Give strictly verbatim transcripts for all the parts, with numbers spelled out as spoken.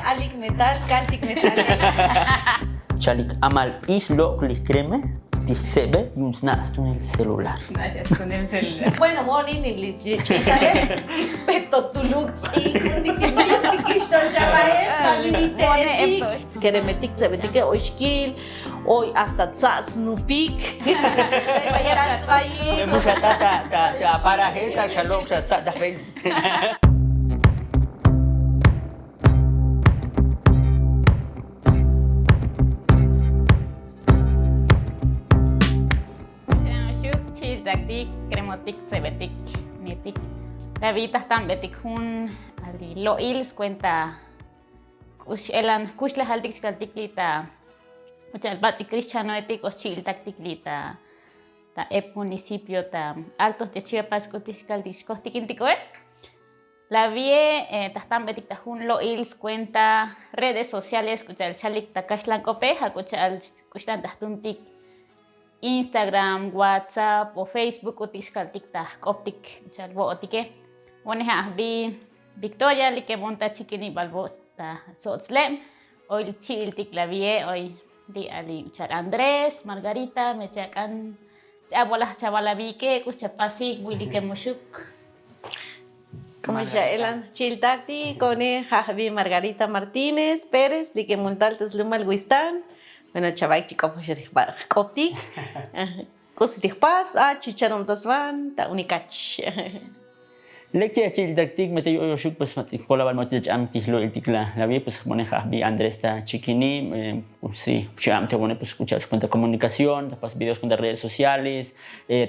Alik metal kaltik metal. Chalik amal p'ij lok'lij kreme tij tsebe yu'un sna' stunel celular. Bueno, monin li ch'itale tij peto tuluk ts'ik un tij tij tij tij kixton chavae. Keremetik tsebetike oy xkil oy hasta tsa' snupik. Muxa ta ta ta ta para jeta xa lok' xa tsa' ta fe. Xuk chi'iltaktik kremotik tsebetik netik. David ta jtambetik jun ali lo'il skuenta k'ux elan jkuxlejaltik xkaltik li ta k'u cha'al bats'ik krixchanoetik o xchi'iltaktik li ta ta ep municipio ta altos de Chiapas k'utik xkaltik xkojtikintikoe. La vie ta jtambetik ta jun lo'il skuenta redes sociales k'u cha'al chalik ta kaxlan k'ope ja' k'u cha'al k'uxlan ta jtuntik Instagram, WhatsApp o Facebook k'utik xkaltik ta jk'optik k'u cha'al vo'otike. Vone ja' ajbi Victoria like monta chikinibal vo'ots ta so'otsleb. Oy chi'iltik la vie oy li ali k'u cha'al Andrés, Margarita me chak'an ch'abolaj chaval la vike k'us chapasik vu'ilike muxuk. K'o me xa elan chi'iltaktik kone ja' ajbi Margarita Martínez Pérez like muntal ta slumal wistan. Bueno chavaik chi k'opoxetik jk'optik. K'usi tij pas a chi chanomtasvan ta unikach. Lek chi' chi'iltaktik mete yo'oxuk pues mats'ik polaval moch'il ch'am tij lo'iltik la la vi pues jbone ja' ajbi Andrés ta chikini. Si chi'abtebone pues k'u cha'al skuenta komunikación ta pas video skuenta redes sociales.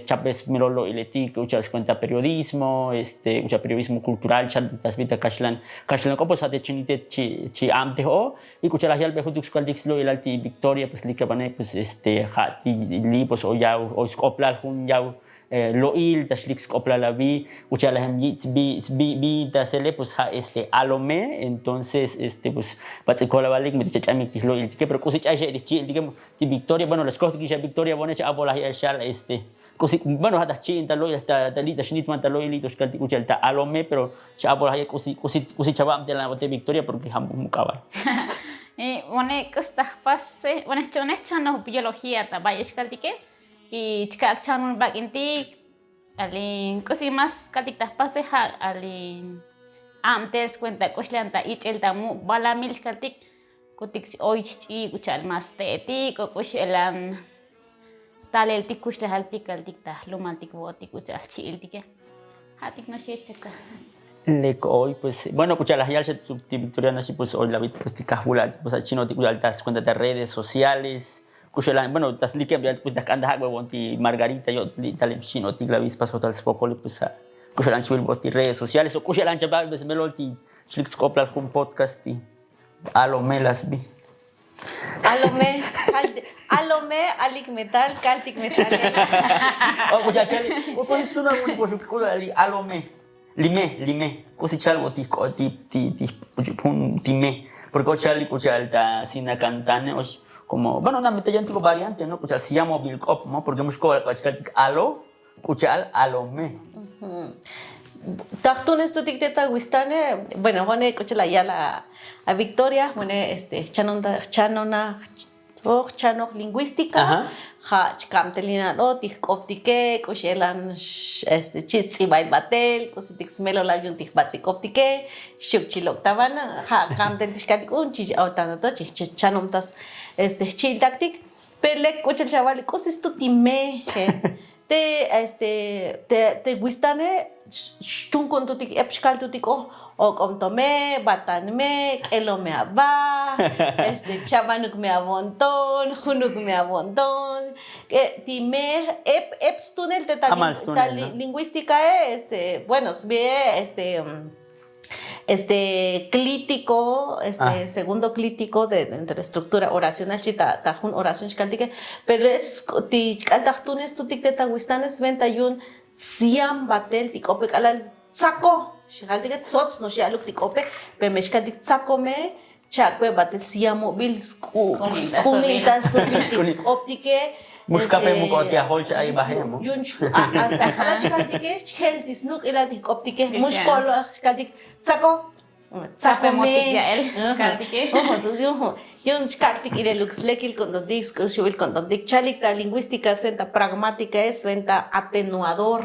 Chapes melo lo'iletik k'u cha'al skuenta periodismo este k'u cha'al periodismo kultural cha'al ta sbi ta kaxlan kaxlan k'o pues ja' te chinite chi'abtejo. Y k'u cha'al ajyalbe juntuk skaltik slo'ilal ti Victoria pues likebane pues este ja' ti li pues o yaw o sk'oplal jun yaw lo'il ta xlik sk'oplal avi. K'u cha'al ajem yich' sbi sbi ta sele pues ja' este alome. Entonces este pues bats'ik kolavalik me te chach'amik ti slo'iltike pero k'usi ch'ay xe'tik chi'iltike ti Victoria bueno la xkojtik ixa Victoria vone cha'abolaj ya'el xal este k'usi bueno ja' ta jchi'in ta lo'il ta li' ta xnitman ta lo'il li' to xkaltik k'u cha'al ta alome pero cha'abolaj ya'el k'usi k'usi k'usi chavab te la te Victoria porque ja' muk'abal. Vone k'us ta jpase vone jchonoj biología ta bay ixkaltike. Y chka'ak chanun bak'intik ali k'usi más kaltik ta jpase ja' ali abtel skuenta k'uxlan ta ich'el ta muk' balamil xkaltik. Kutik oy xch'i k'u cha'al más te'etik o k'u xelan taleltik kuxlejaltik kaltik ta jlumaltik vo'otik k'u cha'al chi'iltike. Ja'tik noxi chaka. Lek oy pues bueno k'u cha'al ajyal xa ti Victoria naxi pues oy la vit pues ti kajvulal pues achinotik k'u cha'al ta skuenta ta redes sociales. K'u xelan bueno ta slikeb yal pues ta jk'an ta jak'bebon ti Margarita yo'tli' taleb xchinotik la vit spasoj tal spokoli pues ja' k'u xelan chvil vo'ot ti redes sociales o k'u xelan chavab pues melol ti xlik sk'oplal jun podcast ti. Alome la sbi. Alome alome alik metal kaltik metal. O k'u cha'al cha'al k'u k'u si ch'una k'u k'u xuk k'u ali alome. Lime lime k'usi cha'al vo ti k'o ti ti ti jun ti me. Porque o cha'al k'u cha'al ta sinakantane o como bueno na me ta yan ti k'o variante no k'u cha'al si yamobil k'op mo porque mux k'o k'o cha'al tik alo k'u cha'al alome. Ta jtunes tutik te ta wistane. Bueno jone k'u cha'al ayal a Victoria jone este chanonta chanona. Oj chanoj lingüística. Ja' chkamtel inalo ti jk'optike k'u xelan este chi' ts'ibail batel k'usi tik smelolal yu'un ti jbats'ik'optike. Xuk chi lok' ta vana ja' kamtel ti xkaltik un chi otanato chi chanomtas este jchi'iltaktik. Pe lek k'u cha'al chavali k'usi stu ti me. Te este te wistane xtunkun tutik ep xkal tutik o ok'om to me batan me k'elom me aba. Este chabanuk me abonton junuk me abonton. Ti me ep ep stunel te ta lingüísticae este bueno sbie este este clítico este segundo clítico de entre estructura oracional xchi ta jun oración xkaltike. Pero es ti k'al ta jtunes tutik te ta wistanes venta yu'un siam batel ti k'ope k'alal tsako xkaltike tsots noxi aluk ti k'ope. Pero me xkaltik tsakome chak'be batel siamobil sk'u sk'unintasobil ti k'optike. Mux kape muk'o ti ajol cha'ay baje mo yu'un hasta k'alal xkaltike xjel ti snuk'ilal ti jk'optike mux koloj xkaltik tsako. Tzapomotik ya'el. Xka'tik yu'un xka'tik ileluk slekil ko'ntontik sk'uxuvil ko'ntontik chalik ta lingüístika sventa pragmátika es sventa atenuador.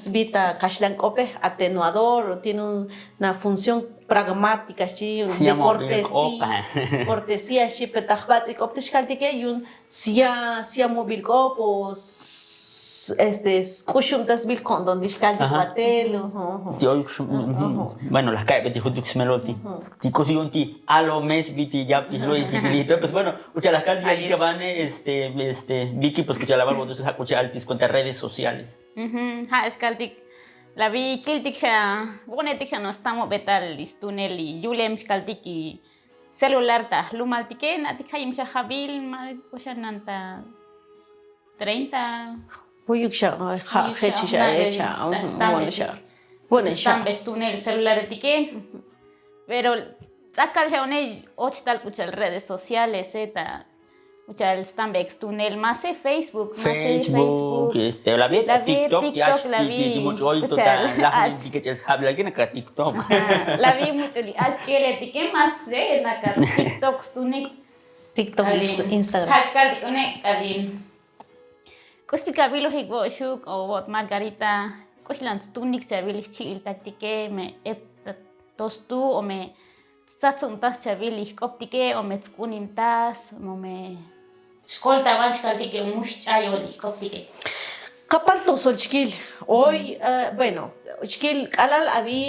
Sbi ta kaxlan k'ope atenuador tiene una función pragmátika xchi de cortesía xchi pe ta jbats'il k'op te xkaltike yu'un sya sya mobil k'op o este sk'uxub ta sbil ko'nton ti xkaltik batel. Ti oy. Bueno laj ka'y beti jutuk smelol ti ti k'usi yu'un ti alo mes bi ti yab ti jlu'il ti bilij pe pues bueno. K'ucha' laj kal ti yalik kabane este este biki pues k'ucha' laj bal votos ja' k'ucha' al ti skuenta redes sociales. Ja' xkaltik la bi kiltik xa vo'netik xa no stamobetal li stunel li yulem xkaltik li celular ta jlumaltike na'tik jayim xa jabil ma oxan nan ta treinta. Uyuk xa ja' jech xa echa. Bueno xa bueno xa stambe stunel celulartike. Pero ts'akal xa une och tal k'uchal redes sociales eta k'uchal stambe stunel mase facebook mase facebook. Este la vi tiktok ya ti much oy to ta la vi tiktok. La vi much li ach ch'ieletike mase naka tiktok stunik. Tiktok, Instagram. K'uxtik avilojik vo'oxuk o vo't margarita k'uxlan stunik chavil jchi'il taktike me ep tostu o me tsatsubtas chavil li jk'optike o me tsk'unibtas o me xkoltaban xkaltike o mux ch'ayol li jk'optike. Kapal tosol chkil oy bueno chkil k'alal avi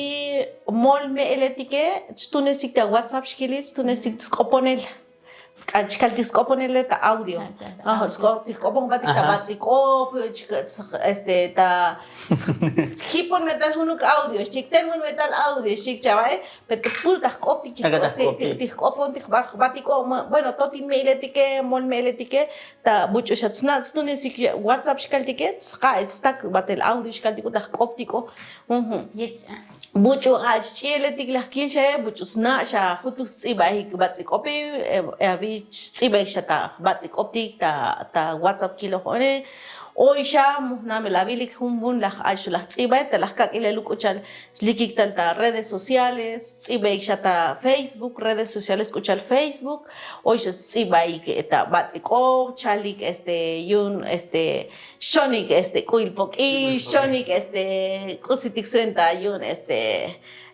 mol me'eletike tstunesik ta whatsapp xkili tstunesik tsk'oponel. K'al chkal ti sk'oponele ta audio. Ti jk'opon jbatik ta batz'ik'op este ta jipon metal junuk audio xchik ten jun metal audio xchik chavae. Pero pul ta jk'op ti jk'opon ti jbatik o bueno to ti me'iletike mol me'iletike ta buch'u xa tsna' tstunesik whatsapp xkaltike tsja'e tstak batel audio xkaltiko ta jk'op tiko. Buch'u a' xch'ieletik laj kil xae buch'u sna' xa jutuk sts'ibaik batz'ik'opi. Avi sts'ibaik xa ta batz'ik'optik ta whatsapp kilojo'one. Oy xa mujnamel avilik jun vun laj ach' laj ts'ibae ta laj kak'ileluk k'uchal slikik tal ta redes sociales sts'ibaik xa ta facebook redes sociales k'uchal facebook. Oy xa sts'ibaik ta batz'ik'op chalik este yu'un este xchonik este k'u'il pok'ix xchonik este k'usitik sventa yu'un este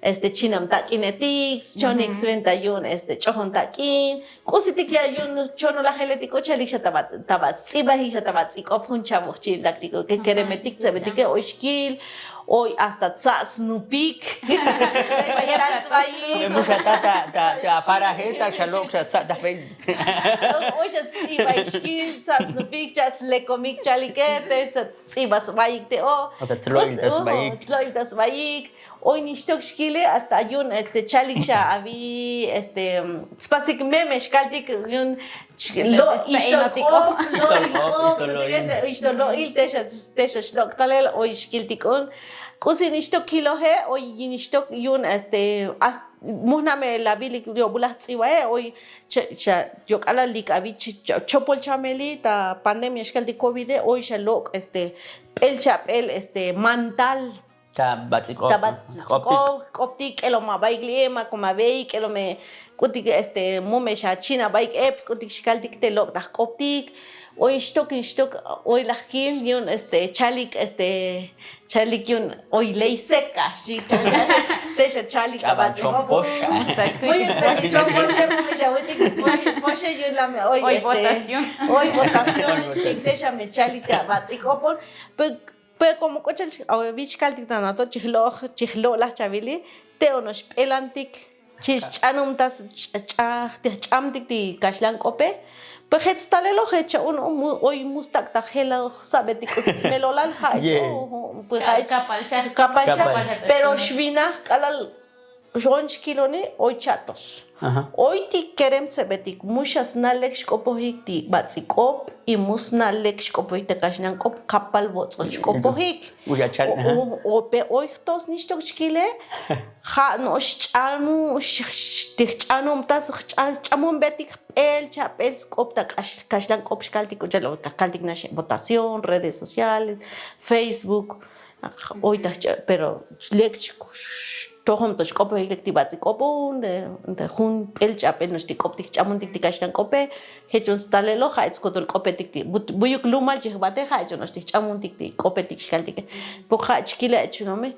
este chinam tak'inetik xchonik sventa yu'un este ch'ojon tak'in k'usitik ya yu'un chonolajeletik k'o chalik xa ta bats'ibajik xa ta bats'ik'op jun chavoj chi'iltaktiko keremetik tsebetike oy xkil. Oy hasta tsa' snupik. Xa tsa' sbayik. Muxa ta ta ta aparajeta xa lok' xa tsa' ta jbey. Oy xa ts'ibaik xkil tsa' snupik cha' slekomik chalike te xa ts'iba sbayik te o tslo'il ta sbayik. Oy nixtok xkili hasta yu'un este chalik xa avi este tspasik meme xkaltik yu'un. Lo'il ixtol k'op lo'il k'op ixtol lo'il te xa xlok' talel oy xkiltik un. K'usi nixtok kiloje oy yin ixtok yu'un este mujname la vilik yo'bulaj ts'ibae oy. Xa yok'ala lik avi chopol chameli ta pandemia xkaltik covide oy xa lok' este p'el chap'el este mantal. Ta batz'ik'op jk'optik k'elom abaik li'e ma komo aveik k'elome k'utik este mome xa chin abaik ep k'utik xkaltik te lok' ta jk'optik. Oy xtok nixtok oy laj kil yu'un este chalik este chalik yu'un oy ley seka xchik chalik. Te xa chalik abatz'ik'op. Oy poxe yu'un lame oy este oy votación xchik te xa me chalik te abatz'ik'opon. Pe komo k'o cha'al vich kaltik ta nato chijlo'laj chavili. Te' ono'ox p'elantik chixch'anumtas ch'ajch'amtik ti kaxlan k'ope. Pe jech stalelo jech cha'un oy mustak' ta jeloj sabetik k'usi smelolal ja' kapalxa. Pero xvinaj k'alal xo'on xkiloni oy cha'tos. Oy ti kerem tsebetik mu xa sna' lek xk'opojik ti batz'ik'op y mu sna' lek xk'opojik ti kaxlan k'op kapal votz'ol xk'opojik. O pe oy jtos nixtok chkile. Ja' no'ox xch'anu ti jch'anubtas jch'amunbetik jp'el cha'p'el sk'op ta kaxlan k'op xkaltik k'u cha'al kaltik naxe votación redes sociales, facebook. Oy ta jch'an pero lek Tojom to xk'opojik lek ti bats'i k'opon, jun p'el ch'ap'el no'ox ti k'optik ch'amontik ti kaxlan k'ope. Jech on stalelo ja' ech skotol k'opetik ti buyuk lumal chi jbate ja' ech ono'ox ti jch'amontik ti k'opetik xkaltike. Pok ja' chkile ech unome.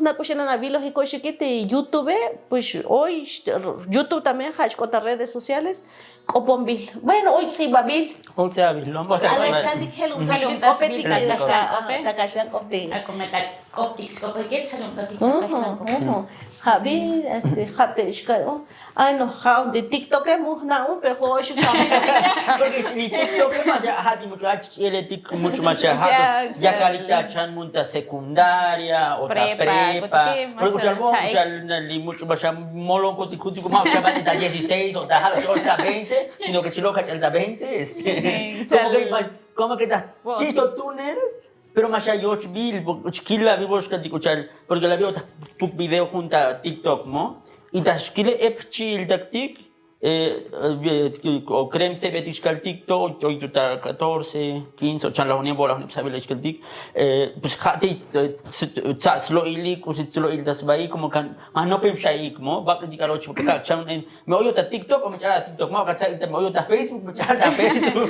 Nak'uxenan avilojiko'oxiki ti youtube. Pues oy, youtube también ja' xk'ot ta redes sociales. K'oponbil, bueno, oy tz'ibabil. Oy tz'ibabil. Alexandik jelumtasbil k'opetik ta kaxlan k'optik. Jabi este ja' te xka'on. Ay no ja' on ti tiktoke muj na'un pero jo'oxuk xabil. Porque mi tiktoke ma xa ja' ti much' ach ch'eletik much' ma xa ja' to yakalik ta chan mun ta secundaria o ta prepa. Porque kuchal bo kuchal li much' ma xa molonkotik juntik ma xa bati ta dieciséis o ta ja' ta veinte. Sino ke chilo kach'al ta veinte este. Como ke ta chisto tunel. Pero ma xa yochbil chkil la vivo xkatik kuchal. Porque la vivo ta puk video jun ta tiktok mo y ta xkile ep chi'iltaktik. O krem tzebetik xkaltik to oy tu ta catorce, quince o chan lajuneb bo lajuneb sabil xkaltik. Pues ja' ti tza' slo'ilik k'usi slo'il ta sbaik como kan ma nopeb xaik mo bak'intik aloch. Porque ta chan me oyo ta tiktok o me ch'ala ta tiktok ma oka tza'i ta me oyo ta facebook me ch'ala ta facebook.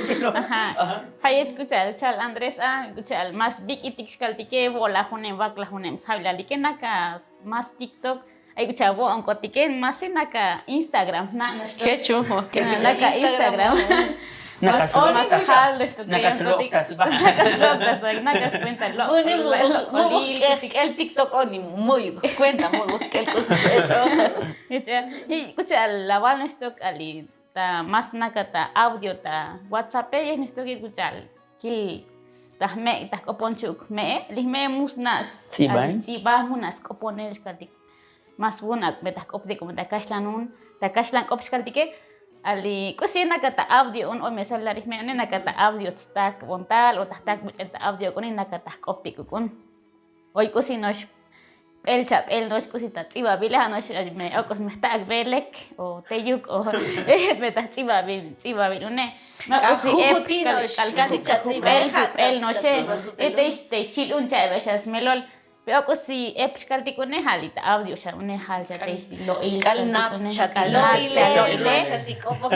Ja' yech k'u cha'al cha'al andrés a k'u cha'al mas bik'itik xkaltike vo'lajuneb vaklajuneb sjabilalike naka mas tiktok. Ay k'u cha'al vo'onkotike mas si naka instagram na'. Naka instagram. Naka slok'ta sba. Naka skuenta lok'olil k'el tiktok oni mu'yuk skuenta mu'yuk k'el k'usi. K'u cha'al laval noxtok ali ta mas naka ta audio ta whatsappe yej nixtokil k'u cha'al kil ta jme' ta jk'opon chu'uk jme'e li jme'e mu sna' sts'iba mu na' sk'oponel xkaltik. Mas vun ak'be ta jk'optik o me ta kaxlan un ta kaxlan k'op xkaltike. Ali k'usi naka ta audio un oy me celular li jme'e une naka ta audio tstak bontal o ta jtak buch'el ta audio k'uni naka ta jk'optik k'uk'un. Oy k'usi no'ox p'el cha'p'el no'ox k'usi ta tz'ibabile ja' no'ox me ok'os me jta'akbe lek o teyuk o me ta jtz'ibabil tz'ibabil une. Me ok'usi ep kalk'altik ta jub'el jub'el no'oxe. Te xchil un cha'be xa smelol. Pe ok'usi ep xkaltik une ja' li ta audio xa une jal xa te lo'il xkaltik une.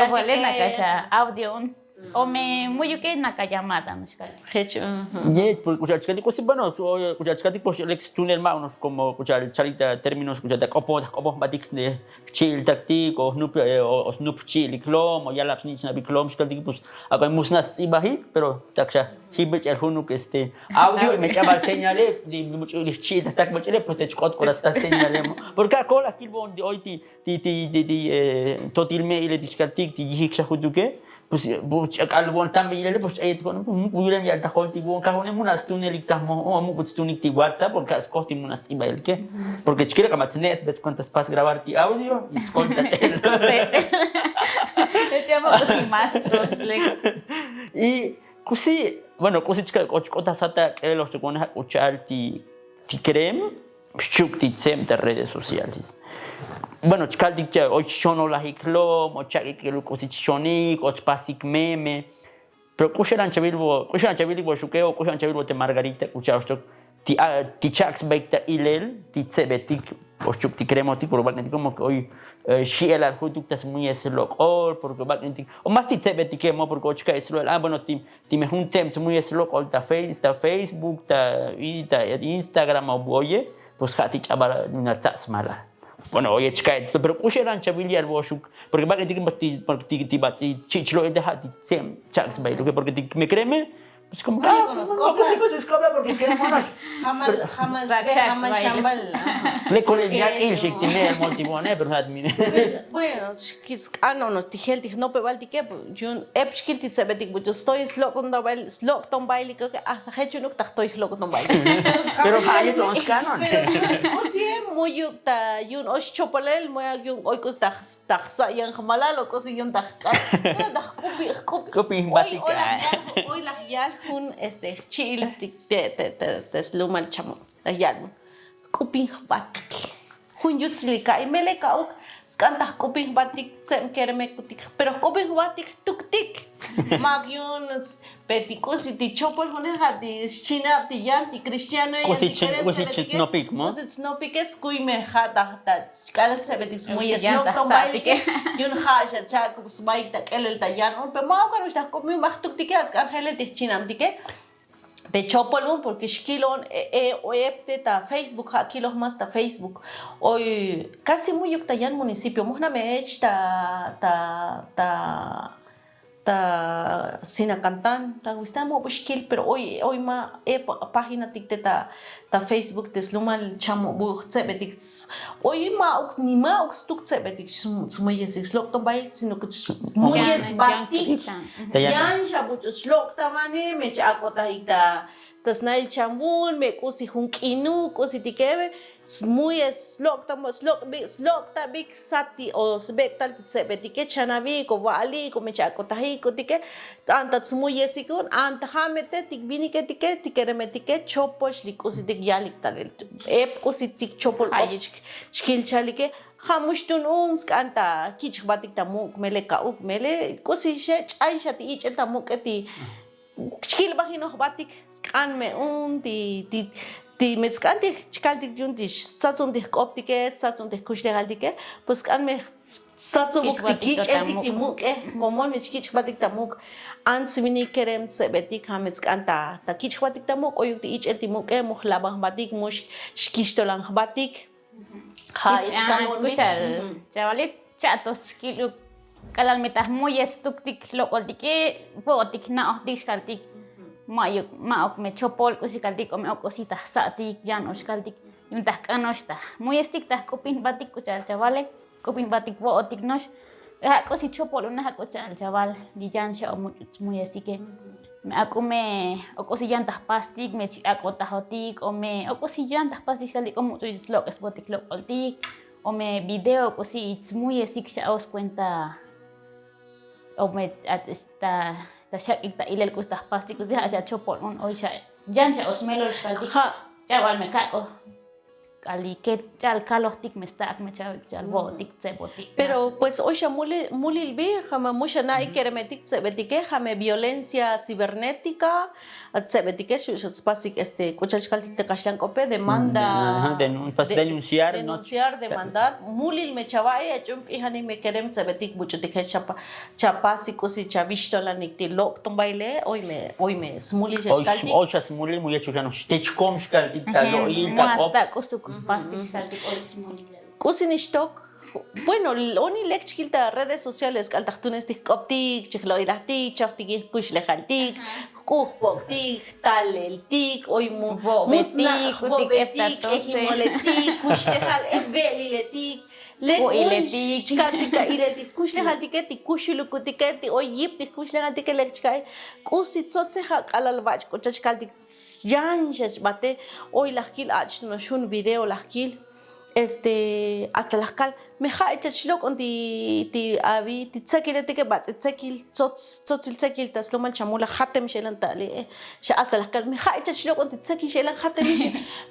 Lo'ile naka xa audio un. O me mu'yuke naka llamada no'ox kaltik. Yech porque k'u cha'al chkaltik k'usi bueno k'u cha'al chkaltik pox lek stunel ma' uno'ox como k'u cha'al chalik ta términos k'u cha'al ta k'opoj ta jk'opoj jbatik jchi'iltaktik o jnup o jnup jchi'il iklom o yalab snich'nab iklom xkaltik pues. Ak'o me mu sna' stz'ibajik pero tak xa jibech'el junuk este audio y me ch'abal señale li much'u li jchi'il ta jtak bech'ele pues te chk'ot k'ola sta señale. Porque ak'o la kil vo'on ti oy ti ti ti ti ti totil me'ile ti xkaltik ti yijik xa jutuke. Pues ch'ak'al vo'on tan beyilele pues ch'ayet ko'on pues muk' yulem ya'al ta jol ti vo'on kajo'one mu na' stunelik ta jmo'on o muk' stunik ti whatsapp porque ja' skoj ti mu na' stz'ibaelike. Porque chkil ak'a ma tsne'et be skuenta spas grabar ti audio y skoj ta ch'el. Y k'usi bueno k'usi chkal k'o chk'ot ta sat ta k'elel oxtok one ja' k'u cha'al ti ti krem xchuk' ti tzeb ta redes sociales. Bueno chkaltik cha' oy chxonolajik lom o chak'ik k'eluk k'usi chxonik o chpasik meme. Pero k'u xelan chavil vo k'u xelan chavil vo xuke o k'u xelan chavil vo te margarita k'u cha' oxtok ti chak' sbaik ta ilel ti tzebetik o xchuk' ti kremotik por bak'intik como ke oy xi'elal jutuk ta smuyes lok'ol porque bak'intik o mas ti tzebetike mo porque och ka'y slo'el a bueno ti ti me jun tze'em tsmuye slok'ol ta facebook ta instagram o bu oye. Pues ja' ti ch'abal na tza' smalal. Bueno oye chka'y pero k'u xelan chavil ya'al vo'oxuk porque bak'intik ti batz'i chi' chlo'il te ja' ti tze'em chak' sbail porque ti me kreme. Pues como que ah pues sí pues es que habla porque queremos nos jamás jamás jamás xambal. Le con el ya ilxik ti me el motivo ne pero ja' ti me bueno sk'an o no ti jel ti jnopebaltike. Yu'un ep xkil ti tzebetik buch'u stoy slok'ton bail slok'ton bailikoke hasta jech yu'unuk ta jtoy jlok'ton bailikoke. Pero ja' yet on sk'an on. K'usi mu'yuk ta yu'un oy xchopolel mu'yuk yu'un oy k'usi ta jsa'yan jmalal o k'usi yu'un ta jk'an ta jk'upi jk'upi. Oy laj yal jun este jchi'il te te te slumal chamon laj yal jun jk'upin jbat. Jun yutz li ka'i melel ka'uk, sk'an ta jk'upin jbatik tse'm keremekutik pero jk'upin jbatik jtuktik. Ma'uk yu'un pe ti k'usi ti chopol june' ja' ti xchinab ti yan ti kristiano yan ti kerem tsebetike. K'usi tsnopike skuy me ja' ta ta k'alal tsebetik smuyes lok'ton bailike. Yu'un ja' xa cha'kub sbaik ta k'elel ta yan un pe ma'uk ano'ox ta jk'upin jba jtuktike a sk'an jelel ti jchinabtike. Te chopol un porke xkilon epte ta facebook ja' kiloj mas ta facebook. Oy kasi muyuk ta yan municipio mujnamech ta ta ta ta sinakantan ta wistan mo'bu xkil pero oy oy ma ep paginatik te ta ta facebook te slumal chamo'bu jtsebetik. Oy ma'uk ni ma'uk stuk tsebetik smuyesik slok'ton bail sino ke smuyesbatik. Yan xa buch'u slok'tamane me ch'ak'otajik ta ta snail chambul me k'usi jun k'inuk k'usi tike. Smuyes slok'tabik sati o sbek'tal ti tsebetike chanabik o va'alik o me ch'ak'otajik k'utike. Antat smuyesik un anta ja' me te ti viniketike ti keremetike chopol xli k'usitik yalik talel ep k'usitik chopol ok. Chkil chalike ja' mux tun un sk'an ta kich' jbatik ta muk' melel ka'uk melel k'usi xe ch'ay xa ti ich'el ta muk'e ti xkil bajinoj jbatik. Sk'an me un ti ti me tsk'an ti chkaltik yu'un ti stsatzun ti jk'optike stsatzun ti jkuxlejaltike. Pues sk'an me stsatzun buk ti kich'eltik ti muk'e. Komon me chkich' jbatik ta muk' ants vinik kerem tsebetik ja' me tsk'an ta kich' jbatik ta muk' oyuk ti ich'el ti muk'e mu jlaban jbatik mu xkixtolan jbatik. Ja' ich'kan. Chavali cha'tos chkiluk k'alal me ta jmuyes tuktik lok'oltike. Vo'otik na'ojtik xkaltik ma'yuk ma'ok me chopol k'usi kaltik o me ok k'usi ta jsa'tik yan o xkaltik. Yu'un ta jk'anox ta jmuyestik ta jk'upin jbatik k'u cha'al chavale. K'upin jbatik vo'otik no'ox ja' k'usi chopol une ja' k'u cha'al chaval li yan xa o much'u smuyesike. Me ak'u me o k'usi yan ta jpastik me ch'ak'otajotik o me o k'usi yan ta jpastik xkaltik o much'u slok'esbotik lok'oltik o me video k'usi smuyesik xa o skuenta o me ta xak'ik ta ilel k'usi ta jpastik k'usi ja' xa chopol un oy xa yan xa o smelol xkaltik. Cha'bal me kak'o k'al li ket ch'al kalojtik me sta'ak me cha'al vo'otik tsebotik. Pero pues oy xa mulil bi ja' me mu xa na'ik keremetik tsebetike ja' me violencia cibernética. Tsebetike xu' xa tspasik este k'u cha'al xkaltik te kaxlan k'ope demanda. Denunciar denunciar demandar mulil me chava'i ach'un p'ijanik me kerem tsebetik buch'utik jech chapa chapasik k'usi chavixtolanik ti lok'ton baile. Oy me oy me smulil xkaltik. Oy xa smulil mu yechuk xano'ox te chkom xkaltik ta lo'il ta k'op. K'usuk jpastik xkaltik oy smulil. K'usi nixtok. Bueno, oni lek chkil ta redes sociales k'al ta jtunes ti jk'optik chijlo'ilajtik chojtik jkuxlejaltik jk'u jpok'tik jtaleltik oy mu vo'betik jvo'betik ejimoletik kuxlejal ej ve'liletik. Lek un xkak'ita iletik kuxlejaltike ti kuxulukutike ti oy yip ti jkuxlejaltike lek chka'e. K'usi tzotze ja' k'alal vach' k'u chach kaltik yan xa chbate. Oy laj kil ach' no'ox jun video laj kil este hasta laj kal me ja' chach lok'on ti ti avi ti tzekiletike batz'i tzekil tzotz tzotzil tzekil ta slumal chamula jatem xelan ta li. Xa hasta laj kal me ja' chach lok'on ti tzekil xelan jatem ix.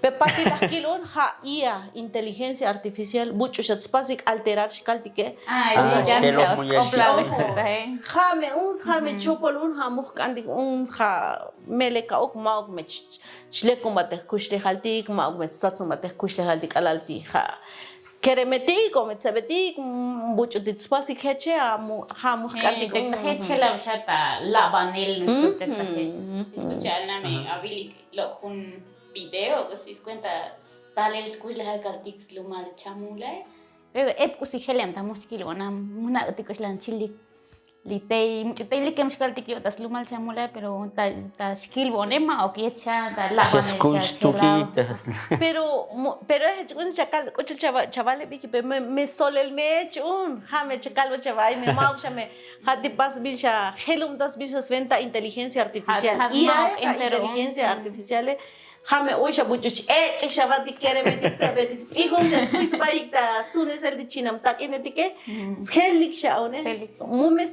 Pe patil laj kil un ja' ia inteligencia artificial buch'u xa tspasik alterar xkaltike. Ja' me un ja' me chopol un ja' mu jk'antik un ja' melel ka'uk ma'uk me ch chlekunbatej kuxlejaltik ma'uk me tsatzunbatej kuxlejaltik k'alal ti ja' keremetik o me tsebetik. Buch'u ti tspasik jeche ja' mu jk'antik un. Jech jelav xa ta labanel nuxk'o chek ta jech. Eskucha'al na me avilik lok' jun video k'usi skuenta stalel skuxlejal kaltik slumal chamulae. Pero ep k'usi jelem ta mujchikil o na mujnak'utik k'uxlan chilik li tey much'u tey likem xkaltik yo'ta slumal chamulae pero ta xkil bo'one ma'ok yet xa ta labanel xa xelav. Pero pero jech k'uxi chakal k'uchul chavalebik me solel me chu'un ja' me chakal bo chava'ay me ma'ok xa me ja' ti pasbil xa jelum tasbil xa sventa inteligencia artificial. Iae ja' inteligencia artificiale. Ja' me oy xa buch'u ch-ech'ik xa vatik keremetik tsebetik p'ijum xa skuy svaik ta stunesel ti chinam tak'inetike. Sjelik xa one mu me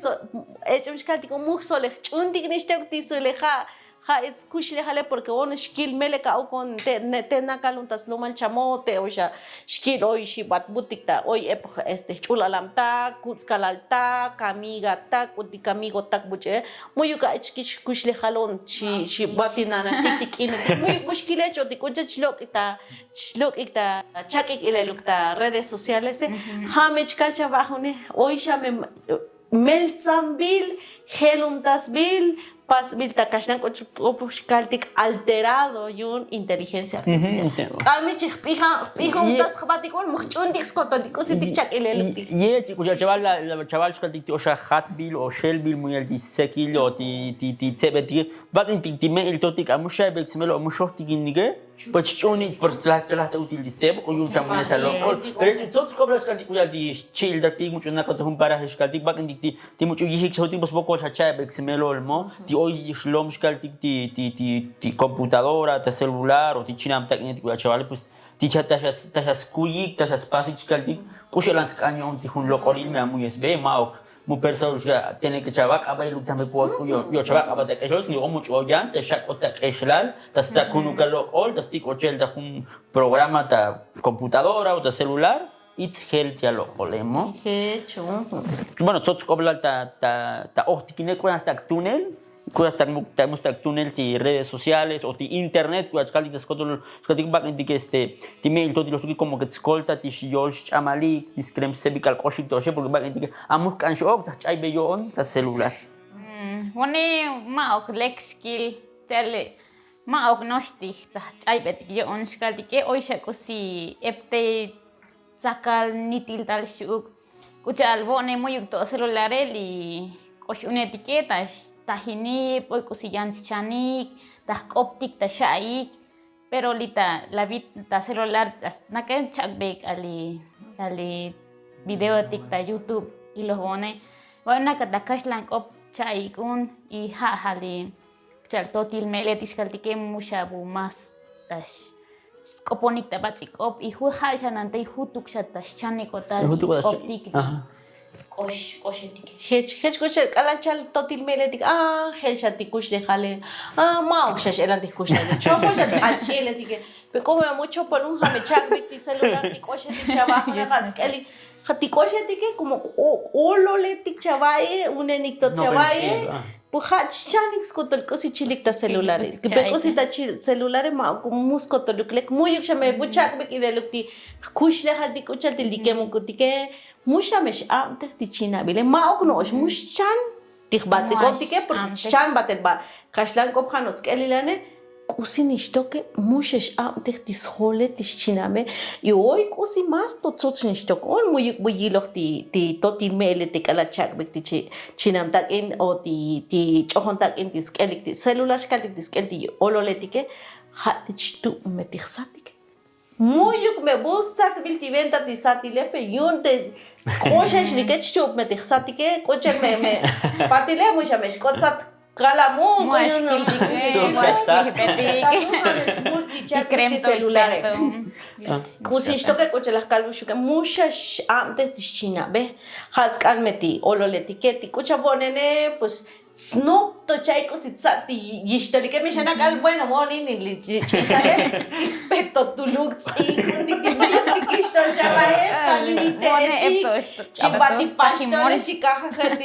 ech'um xkaltik mu jsolej ch'untik nixtok ti sule ja' Ja' its kuxlejale porque on xkil melek a'uk on te nakal un ta slumal chamo te oy xa xkil oy xibat butik ta oy ep este jch'ul alamtak kutz'kalaltak amigatak k'utik amigotak buch'e. Mu'yuk a'ich kix kuxlejal on xi batinanatik ti k'inetik mu'yuk bu xkilech o ti k'uchach lok'ik ta xlok'ik ta chak'ik ileluk ta redes socialese. Ja' me chkal chava'aj une oy xa me meltzanbil jelumtasbil pasbil ta kaxlan k'uch k'up xkaltik alterado yu'un inteligencia artificial. K'al mi chi jp'ijumtas jbatik un mu jch'untik skotol ti k'usitik chak'ileluktik. Ye chi k'uxal chaval chaval xkaltik ti oxa jatbil o xelbil muyal ti sekil o ti ti tsebetik bak'intik ti me'il totik a mu xa'ibek smel o mu xojtikinike. Pues ch'uni pues chalaj ta util ti seb o yu'un chamones a lok'ol. Pero tsots k'oblal xkaltik k'uyal ti chi'iltatik much'u nakot jun paraje xkaltik bak'intik ti much'u yijik xajotik pues vokol xa cha'ibek smelol mo ti oy xlom xkaltik ti ti ti ti computadora ta celular o ti chinam tak'inetik k'uyal chavale pues ti xa ta xa skuyik ta xa spasik xkaltik. K'uxelan sk'an yo'on ti jun lok'olil me amuyesbe ma'ok mu persona xa teneke chavak' abay luk tampe pu yo chavak' abay ta k'exlal sino o much'u oyan ta xak'ot ta k'exlal ta stzak jun ukal lok'ol ta stik' ochel ta jun programa ta computadora o ta celular. Itz jel ti alok'ole mo. Bueno tsots k'oblal ta ta ta ojtikine k'uxan stak tunel k'uxan stak muk ta muk stak tunel ti redes sociales o ti internet k'uxan skaltik ta skotol skaltik bak'intik este ti me'il to ti losukik komo ke tskolta ti xyol xch'amalik ti skrem sebikal k'oxik to xe porke bak'intik a muk k'an x'ok ta jch'aybe yo'on ta celular. Vone ma'ok lek xkil chale ma'ok noxtij ta jch'aybetik yo'on xkaltike oy xa k'usi ep te tzakal nitil tal xchi'uk k'u cha'al vo'ne mu'yuk to celulare li k'ox unetike ta xtajinib oy k'usi yan schanik ta jk'optik ta xa'ik. Pero li ta lavi ta celular naken chak'bek ali ali videotik ta youtube kiloj vo'ne. Vo'ne naka ta kaxlan k'op cha'ik un y ja' ja' li cha'al totil me'letik xkaltike mu xa bu más ta sk'oponik ta bats'il k'op y ju' ja' xa nantey jutuk xa ta xchanik o tal k'optik. K'ox k'oxetike jech jech k'uxel k'alal chal totil me'letik a jel xa ti kuxlejale. A ma'ok xa x'elan ti jkuxlejale chopol xa ti ach'ieletike. Pe k'u me mu chopol un ja' me chak'bik ti celular ti k'oxetik chavajune ja' tsk'elik ja' ti k'oxetike komo ololetik chava'e unenik to chava'e. Pues ja' chchanik skotol k'usi chilik ta celulare pe k'usi ta celulare ma' mu skotoluk lek mu'yuk xa me bu chak'bik ileluk ti jkuxlejaltik k'u cha'al ti likemukutike. Mu xa me x'abtej ti chinabile ma'uk no'ox mu xchan ti jbatz'ikotike porke xchan batel ba kaxlan k'op ja' no'ox tsk'elilane. K'usi nixtoke mu xa x'abtej ti sjole ti xchiname. Y oy k'usi más to tsots nixtok un mu'yuk bu yiloj ti totil me'eletik k'alal chak'bik ti chinam tak'in o ti ch'ojon tak'in ti sk'elik ti celular xkaltik ti sk'el ti ololetike. Ja' ti chtu'be me ti jsatike mu'yuk me bu stsakbil ti venta ti satile pe yu'un te sk'uxex like chtu'be me ti jsatike k'u cha'al me patile mu xa me xk'ot sat kalamu k'u yu'un ti celulare. K'usi xtoke k'u cha'al laj kalbuxuke mu xa x'abtej ti xchinabe. Ja' tsk'an me ti ololetike ti k'u cha'al vo'nene pues snop to cha'i k'usi tsat ti yixtolike mi xa nak'al bueno vo'nin li ch'itale ti jpet to tuluk ts'ik'untik ti muyuk ti kixtol chavae. Salilite'etik chibati paxtole chikajaje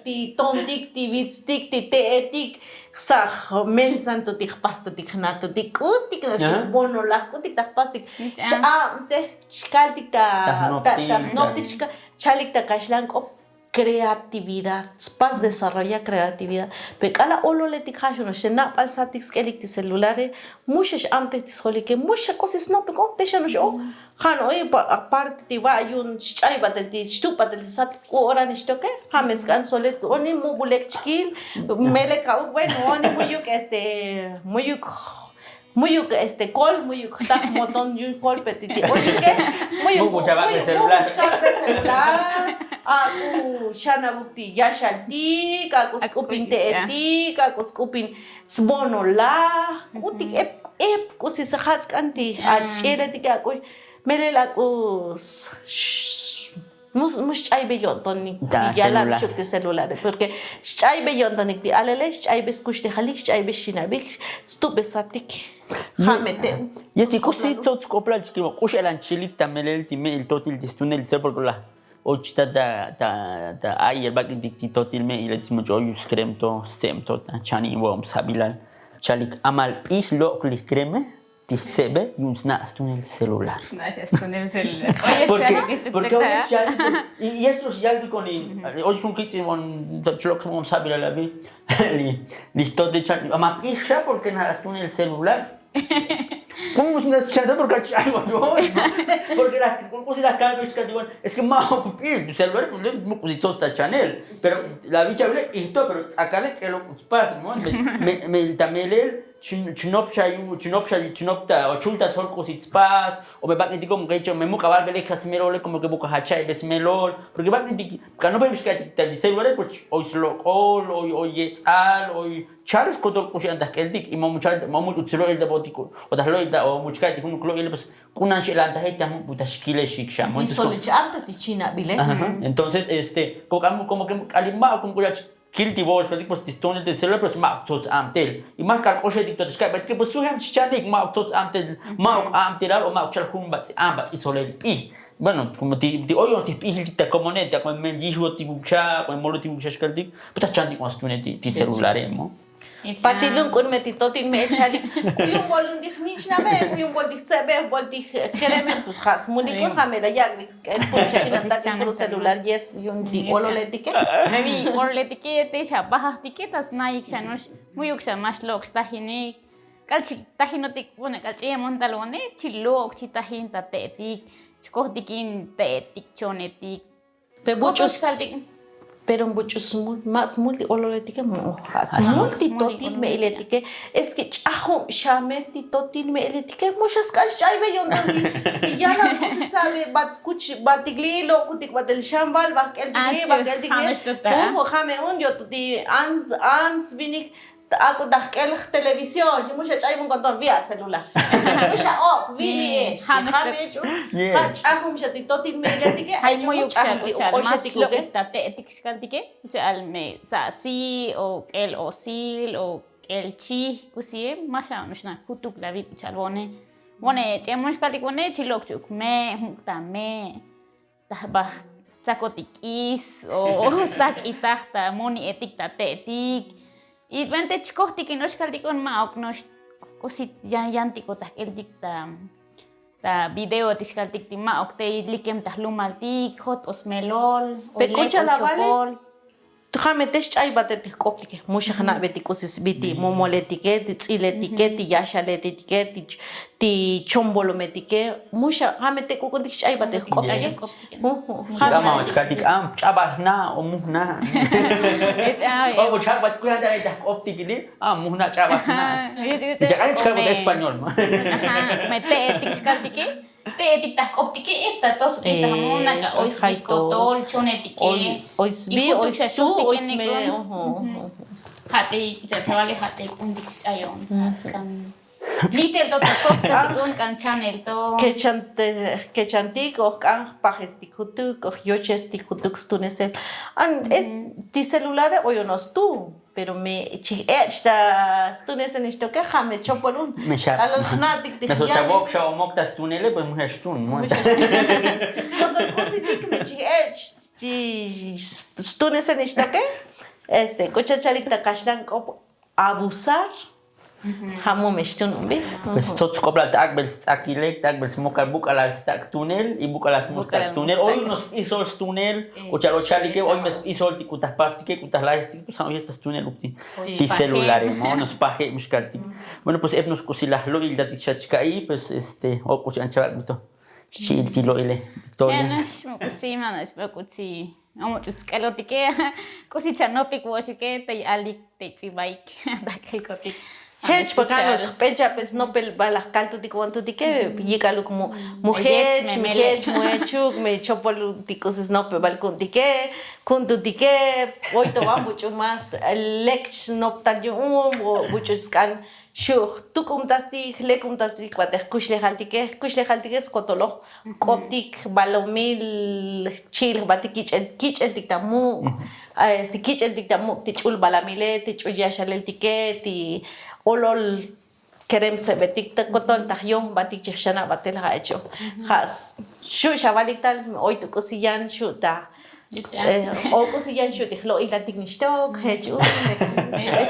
ti tontik ti vitstik ti te'etik. Saj mentzan to ti jpastotik jnatotik k'utik no'ox ti jbonolaj k'utik ta jpastik. Ch'abtej chkaltik ta jnoptik chalik ta kaxlan k'op. Kreatividad spas desarrollar kreatividad. Pe k'ala' ololetik ja' xu no'ox te nabal satik sk'elik ti celulare. Mu xa x'abtej ti sjolike mu xa k'usi snopik o te xa no'ox o ja' no'oy aparte ti va' yu'un xch'ay batel ti xtub batel ti sat k'u ora nixtoke. Ja' me sk'an solet oni mu bu lek chkil melek a'uk bueno oni mu'yuk este mu'yuk mu'yuk este kol mu'yuk jtaj moton yu'un kol pe ti ti olike. Mu'yuk mu'yuk mu'yuk chkaj te celular. Ak'u xanabuk ti yaxaltik ak'u sk'upin te'etik ak'u sk'upin sbonolaj k'utik ep ep k'usi ja' tsk'an ti ach'ieletike ak'u melel ak'u Mu xch'aybe yo'ntonik ti yalab chuk ti celulare, porque xch'aybe yo'ntonik ti alele, xch'aybe skuxlejalik, xch'aybe xinabik, stubesatik. Ja' me te'. Yet ti k'usi tsots k'oplal chikimo k'ux elan chilik ta melel ti me'il totil ti stunel ti se, porque la och ta ta ta ta ay el bak'intik ti totil me'il ti much' oy skremto, stsebto ta chanin vo'om sabilal chalik amal p'ij lok'lik kreme ti jtsebe yu'un sna' stunel celular. Sna' xa stunel celular. Oye, porque chalik, porque oye chalik, y esto ya vi con el oye un kits mon chlok mon sabi la vi. Li li to de chalik ama p'ij xa porque na stunel celular. ¿Cómo no se chanta? Porque hay yo. Porque la cosa la calma es que digo, es que más p'ij celular pues le mu pues todo está chanel. Pero la bicha le y todo pero acá le que lo pasa, ¿no? Me me también él Chnop xa yu chnop xa chnop ta o chul ta sjol k'usi tspas o me bak'intik komo ke me muk' aval belek ja smelole komo ke buk ja cha'ibel smelol. Porque bak'intik kanope bixka'tik ta li celulare pues oy slok'ol oy oy yetz'al oy chal skotol k'uxi an ta jk'eltik y ma muchal ma much' uts lo'il ta bo'otik o ta jlo'il ta o muchka'tik junuk lo'ile pues k'unan xe'lantajel ta muk' ta xkilexik xa. Entonces este kok'an komo ke k'ali ma' komo k'uxach kil ti vo'ox kaltik pues ti stonel ti celular pues ma'uk tsots abtel. Y más kal k'oxetik to ta xka'betike pues sujem chichanik ma'uk tsots abtel. Ma'uk abtelal o ma'uk chal jun bats'i ab bats'i solel p'i. Bueno komo ti oyon ti jp'ijiltik ta komonetik ta k'o me yijbotik ukxa' k'o me molotik ukxa' xkaltik pues ta chantik k'o stunel ti celulare mo. Patilun k'un me ti totin me echalik kuyun bolun ti jmich name kuyun bol ti jtsebe bol ti jkereme pues ja' smulik'un ja' me la yak'bik sk'el puro chinantatik puro celular yes yu'un ti ololetike. Bebi ololetike te xa bajajtike ta snayik xa no'ox mu'yuk xa max lok' xtajinik. K'al chi tajinotik vone k'al ch'iyemon tal vone chi lok' chi tajin ta te'etik chkojtikin te'etik chonetik. Pe buch'us kaltik. Pero buch'us smul ma' smul ti ololetike mu ja' smul ti totil me'iletike. Es ke ch'ajub xame ti totil me'iletike mu xa sk'ax ch'aybe yo'nton ti yanab k'usi tsabe bat skuch batik li' lo'kutik batel xambal bajk'eltik li' bajk'eltik li'. Jame un yo'nton ti ants ants vinik. Ak'u ta jk'el jtelevisión xi mu xa ch'ay vun koton via celular. Mu xa ok vini e xi ja' me ch'u ja' ch'ajum xa ti totil me'iletike. Ay mu yuk xa k'uchal mas lok'ik ta te'etik xkaltike. K'uchal me sa'si o k'el osil o k'el chij k'usie ma xa no'ox na jutuk la vi k'uchal vone. Vone ch'emon xkaltik vone chi lok' chuk me' jmuk ta me'. Ta jbaj tsakotik k'is o sak'itaj ta moni'etik ta te'etik. Y vente chkojtik ino'ox kaltik un ma'ok no'ox k'usi yan yan ti k'o ta jk'eltik ta ta videotik xkaltik ti ma'ok te likem ta jlumaltik jot o smelol o lek o chopol. Ja' me te xch'ay bate ti jk'optike mu xa jna'be ti k'usi sbi ti momoletike ti ts'iletike ti yaxaletike ti chombolometike. Mu xa ja' me te k'uk'untik xch'ay bate ti jk'optike. K'ama chkaltik am ch'abal jna' o mu jna'. O chak'bat kuya ta jk'optik li'. A mu jna' ch'abal jna'. Chak'al chkaltik español ma. Me te'etik xkaltike. Te'etik ta jk'optike ip ta tos ip ta jmuna k'a oy sbi skotol chonetike. Oy sbi oy stu oy sme. Ja' te chavale ja' te k'untik sch'ayon. Litel to ta tsots kaltik un k'an chanel to. Kechantik o jk'an jpajestik jutuk o jyochestik jutuk stunesel. An es ti celulare oyonos tu. Pero me chij ech' ta stunesenix toke ja' me chopol un. K'alal jna'tik ti jya'tik. Xa omok ta stunele pues mu xa xtun. Jk'usitik me chij ech' ti stunesenix toke. Este k'u chachalik ta kaxlan k'op abusar. Ja' mu me xtun un bi. Pues tsots k'oplal ta ak'bel sts'akilek ta ak'bel smokal buk'alal stak' tunel y buk'alal smokal stak' tunel oy unos p'isol stunel. K'u cha'al ochalike oy me sp'isol ti k'u ta jpastike k'u ta jlajestike pues ja' oy ta stunel uk ti ti celulare ma oy nos paje' mixkaltik. Bueno pues ep nos k'usi laj lo'il tatik xa chka'i pues este o k'u cha'an chavak' bito xchi'il ti lo'ile. Victoria. No'ox muk'usi ma no'ox muk'usi. Omo ch'u sk'elotike. K'usi chanopik vo'oxike te yalik te ts'ibaik. Ta k'elkotik. Jech pa kano'ox jp'el cha'pe snopel bal laj kaltutik ku'untutike. Yik'aluk mu jech me jech mu jechuk me chopol ti k'usi snopebal ku'untike. Ku'untutike. Oy to va buch'u más lek chnoptal yu'un buch'u sk'an xu' jtuk'umtastik jlekumtastik va te jkuxlejaltike jkuxlejaltike skotoloj. K'optik balomil jchi'il jbatik kich'el kich'eltik ta muk'. Kich'eltik ta muk' ti ch'ul balamile ti ch'ul yaxaleltike ti olol kerem tsebetik ta kotol ta jyon jbatik chi jxana' batel ja' echo. Ja' xu' xavalik tal oy tu k'usi yan xu' ta o k'usi yan xu' ti jlo'il tatik nixtok jech u.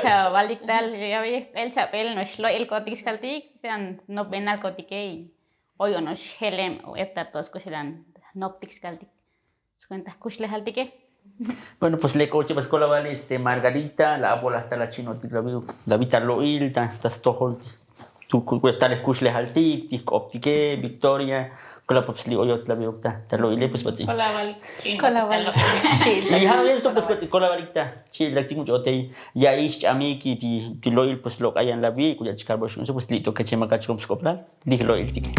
Xavalik tal ya ve jp'el chap'el no'ox lo'il kotik xkaltik xan nopbenal kotike. Oy ono'ox jelem o epta to skuxelan jnoptik xkaltik skuenta jkuxlejaltike. Bueno pues lek ochi bas kolavali este margarita la abolaj ta la chinotik la vita lo'il ta stojol. Tu kuestal jkuxlejaltik ti jk'optike victoria. Kola pues li oyot la viok ta lo'ile pues batz'in. Kolavali. Kolavalik ta chi'il laktik much'otey. Ya'ix ch'amik ti lo'il pues lok'ayan la vi kuya' chikal box unso pues li' to kechemak achikon pues k'oplal. Li jlo'iltike.